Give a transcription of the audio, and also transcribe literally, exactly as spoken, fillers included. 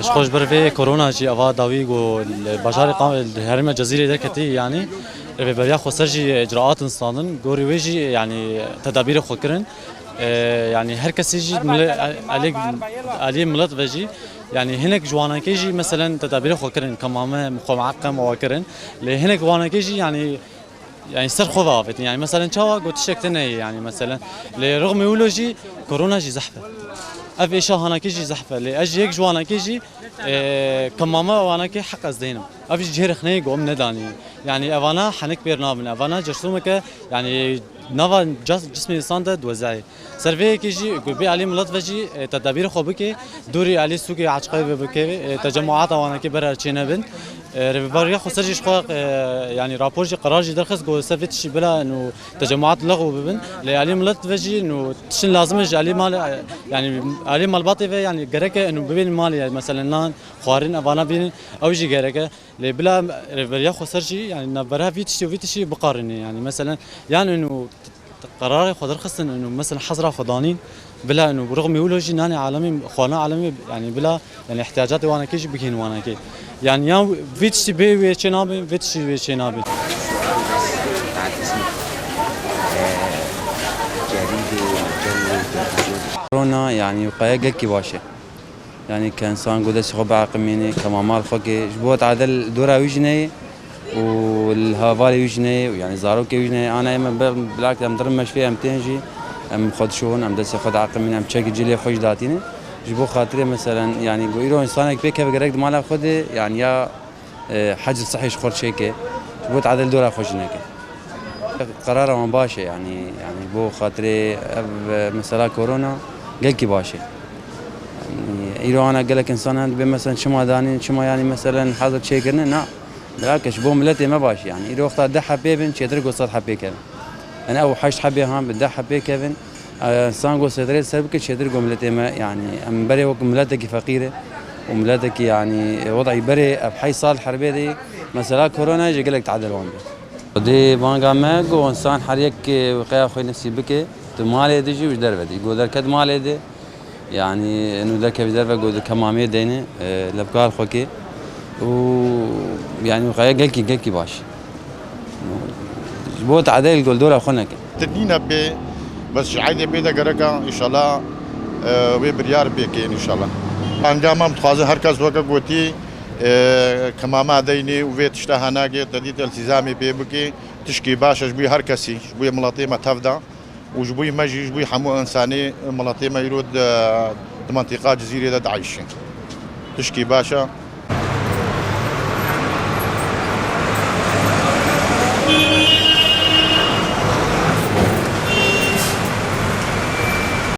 Ji xwe ji ber vê korona jî eva dawî ku li bajarê Qam-, li herêma Cezîrê derketî, yanî rêveberiya xweser jî icraat standin, gorî wê jî yanî tedabîrê xwe kirin. E, yanî her kesî jî mile-, elê, aliyê milet ve jî, yanî hinek ji wanakê jî meselen tedabîrê xwe kirin, kemame, xwe miqem awa kirin. Lê hinek wanakê jî yanî, yanî ser xwe ve avêtin. Yanî meselen çawa got tiştek tune ye yanî meselen. Lê rixmê wilo jî korona jî zehf e. Ev êşa hanakê jî zehf e. Lê ez jî yek ji wanakê jî, e, kemame wanakê heq ez deynim. Ev jî cihê rixneyê ku em nedanî. Yanî evana henik pêr nabin. Evana cersûmeke, yanî nava cas-, cismê însan de diwezayê. Ser vê yekê jî ku bê alî milet ve jî, e, tedabîrê xwe bike, dûrî alî sûkê Açiqayê ve bike, e, tecemûata wanakê bera çê nebin. E, rêveberiya xweser jî ji xwe, e, yanî rapor jî, qerar jî derxist ku ser vê tiştî bila û tecemûat lexw bibin. Lê alî milet ve jî û tiştin lazim e ji alî mal, e, yanî alî malbatê ve yanî gereke û bibên malê, mesela nan, xwarin, evana bînin, ew jî gereke. Lê bila rêveberiya xweser jî, yanî navbera vî tiştî û vî tiştî biqarîne, yanî meselen, yan û qerarê xwe derxistin û meselen hezra xwe danîn, bila û rixmê wilo jî nanê alemê, xwarina alemê, yanî bila, yanî ihtiyacatê wanekê jî bigihên wanekê. Yanî yan vî tiştî bê wê çê nabin, vê tiştî wê çê nabin. Korona, yanî, qeye gelkî baş e. Yanî ke însan ku destê xwe biaqimînê, kemama li xwe ke, ji bo tade li dora wî jî neyê û li hevalê wî jî neyê û yanî zarokê wî jî neyê. Ana ême bi-, bilak em dirin meşvê em tên jî, em xwe dişon, em destê xwe diaqimînin, em çekî cilê xwe jî datînin. Ji bo xatirê meselen, yanî ku îro însanek pê keve gerek di mala xwe de, yanî ya e, hecr sihê ji xwe çêke. Ji bo tade li dora xwe jî neke. Qerara wan baş e, yanî, yanî bo xatirê ev, e, mesela korona gelkî baş e. Yanî, îro ana gelek însan hene dibê mesela çima danîn, çima yanî mesela hezir çêkirine, na. Bilakis ji bo miletê me baş e, yanî îro wexta deh heb pê bin, çêtir ku sed heb pê kevin. Yanî ew heşt hebê han bi deh heb pê kevin. Însan ku setrê ser bike çêtir ku miletê me, yanî em berê wek miletekî feqîr e û miletekî, yanî, wed'î berê ev heyş sal herbê de, mesela korona jî gelek tadil wan be. Xwedê banga me ku însan her yek qeya xwe nesîb bike, tu malê de jî û ji derve de. Ku derket malê de, yanî, û derkevî derve ku di kemamê deyne, e, levkar xwe ke û, yanî, qeya gelkî, gelkî baş. Ji bo tadê li goldora xwe neke. Ti nîne bê, bes ji eydê pê de gereka, înşallah, e, wê biryar pê kên, înşallah. Banga me em dixwazin her kes weke gotî, e, kemama deynê û vê tişta henagê te dît iltîzamê pê bike, tişkî baş e ji bo her kesî, ji bo miletê me tev de û ji bo me jî, ji bo hemû însanê miletê me îro di, di mentiqa Cizîrê de dieyşin. Tişkî baş e.